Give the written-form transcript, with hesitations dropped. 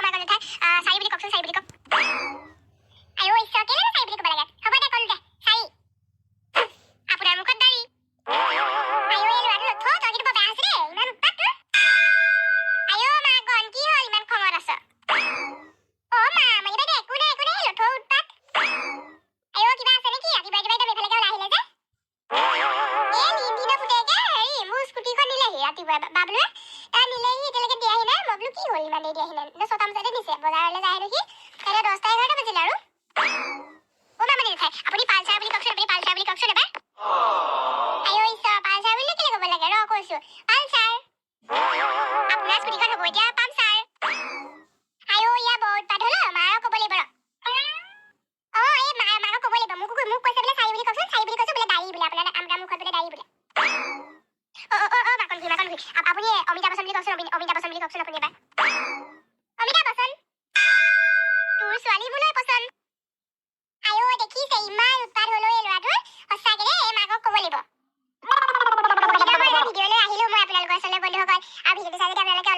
মাকণ জেঠাই, চাৰি বুলি কওকচোন, চাৰি বুলি কওক। আইঅ ঈশ্বৰ, কেলেনো চাৰি বুলি ক'ব লাগে? হ'ব দে, ক'লো দে, চাৰি। আপোনাৰ মুখত দাড়ি। আইঅ, এই ল'ৰাটো লথ, তই কিন্তু বৰ বেয়া হৈছে দেই, ইমান উৎপাত তোৰ। আইঅ মাকণ, কি হ'ল, ইমান খঙত আছ? অ মা, মাগি বাইদেউ, একো নাই, একো নাই, লথ উৎপাত। আইঅ, কিবা আছে নেকি? ৰাতিপুৱাই ৰাতিপুৱাই একদম এইফালেকে ওলাই আহিলে যে। এই লিণ্টিনৰ পুতেকে হেৰি মোৰ স্কুটিখন নিলেহি ৰাতিপুৱাই বাবলুৱে। তাৰ নিলেহি, এতিয়ালৈকে দিয়াহি নাই। মই বোলো কি হ'ল, ইমান দেৰি দিয়াহি নাই? 6টা বজাতে নিছে, বজাৰলৈ যায় হেনো সি। এতিয়া 10টা 11টা বাজিলে আৰু। অ' মামনি জেঠাই, আপুনি পালচাৰ বুলি কওকচোন, আপুনি পালচাৰ বুলি কওকচোন এবাৰ। আইঅ ঈশ্বৰ, পালচাৰ বুলি কেলে ক'ব লাগে? ৰ কৈছো, পালচাৰ। আপোনাৰ স্কুটিখন হ'ব এতিয়া পামচাৰ। আইঅ, ইয়া বৰ উৎপাত হ'ল অ, মাৰক ক'ব লাগিব ৰ। অ এই মা, মাকক ক'ব লাগিব। মোক কৈছে বোলে চাৰি বুলি কওকচোন, চাৰি বুলি কৈছো, বোলে দাড়ি বোলে, আপোনাৰ আপোনাৰ মুখত বোলে দাড়ি বোলে। অ অ অ মাকণ খুৰী, মাকণ খুৰী, আপুনি অমিতাভ বচ্চন বুলি কওকচোন, অমিতাভ বচ্চন বুলি কওকচোন আপুনি এবাৰ। অমিতাভ বচ্চন, তোৰ ছোৱালী মোলৈ পচন্দ। আইঅ দেখিছে, ইমান উৎপাত হ'ল এই ল'ৰাটোৰ, সঁচাকে দেই, এই মাকক ক'ব লাগিব। ভিডিঅ'লৈ আহিলো মই আপোনালোকৰ ওচৰলৈ বন্ধুসকল, আৰু ভিডিঅ'টো চাই যদি আপোনালোকে